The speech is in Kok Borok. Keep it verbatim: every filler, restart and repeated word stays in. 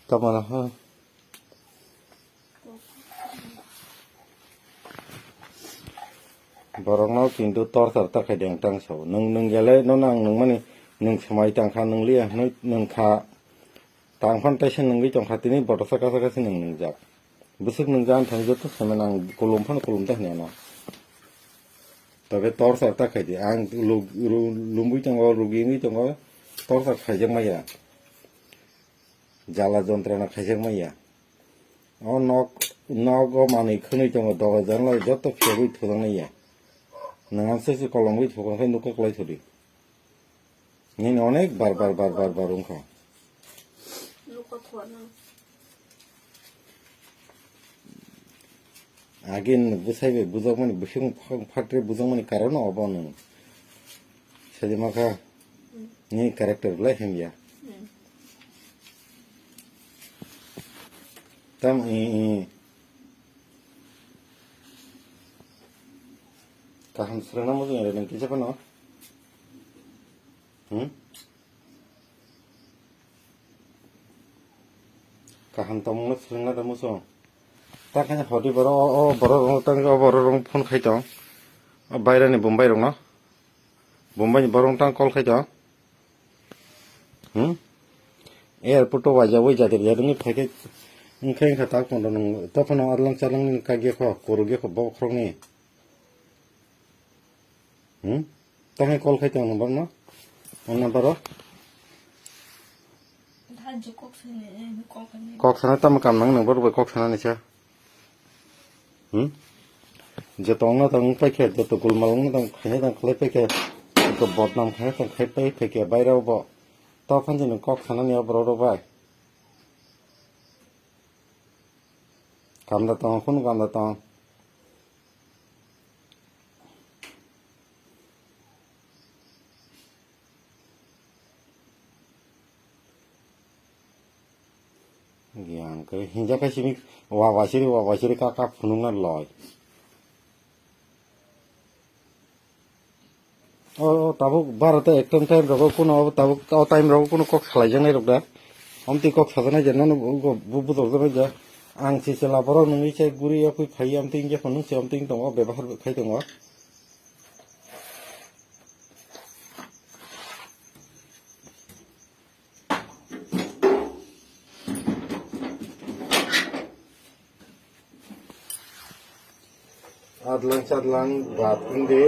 Tamo na ha. Borokno kintu torchar ta khai deng tang sao. Nwng, nwng gele no nang nwng mani nwng swmai tang kha nwng liya hwnwi nwng kha. Tang phan taisa nwngwi tong kha tini botosa kasa kasa nwng nwngjak. Bwswk nwng jan thani joto saiman ang kulum phano kulum ta hwnwi ano. Tobe torchar ta khai di. Ang lu-, lu-, lumbwi tongo, rugi wngwi tongo. Torchar khaijak maya. Jala jontrona khaijak maya. O nok, nogo manwi khwnwi tongo, doga janla joto phiyogwi thujaknai ya. Nwng ang sese kolomgwi thukang khe nukha kwlai thudi. Nini onek bar bar bar bar bar wngkha. Nukha thuana. Agin bwsai bai bujakmani, bising phak-, phatre bujakmani karon obo nwng. Sajima kha, hmm, ni character belai hamya. Hmm. Tam i, i. Kaham swrwngna muchung ere nwng kisa phano. Hmm? Kaham tongmungno swrwngna da muchung. Ta khe hodi borok o, o borok rok tang o borok rok phone khai tong. O bairani Bombay rokno. Bombay ni borok tang call khai tong. Hmm? Airport o waja wai jadir jadungni phaikhe wngkha wngkha tak pondo nung tophano adlang chalangni kagya kho, korogya kho bokhorokni. Hmm? Tamo call khai tong number no? O number o? Kok sana tamo kam nang number bai kok sana nisa. Hmm? Je tong na tong pai khe, je to gulmal na tong khai na tong khlai pai khe, je to bodnam khai na tong khai pai pai khe, bai rao bo. To phan je nung kok sana ni abro ro bai. Kam da tong, khun kam da tong. Yang khe hinjak khe simi wa wa siri wa wa siri ka ka phunukna loi. O, o, tabuk baro ta ekta time rogo kuno, tabuk o time rogo kuno kok salai jaknai rok da. Omtwi kok sajaknai je nono bu, bu, bu, budok jaknai je. Ang se chwla borok nungwi se guri yakui phai amtwi wngya phano se amtwi wng tongo, bebahar khai tongo. Adlang chadlang bat wngdi.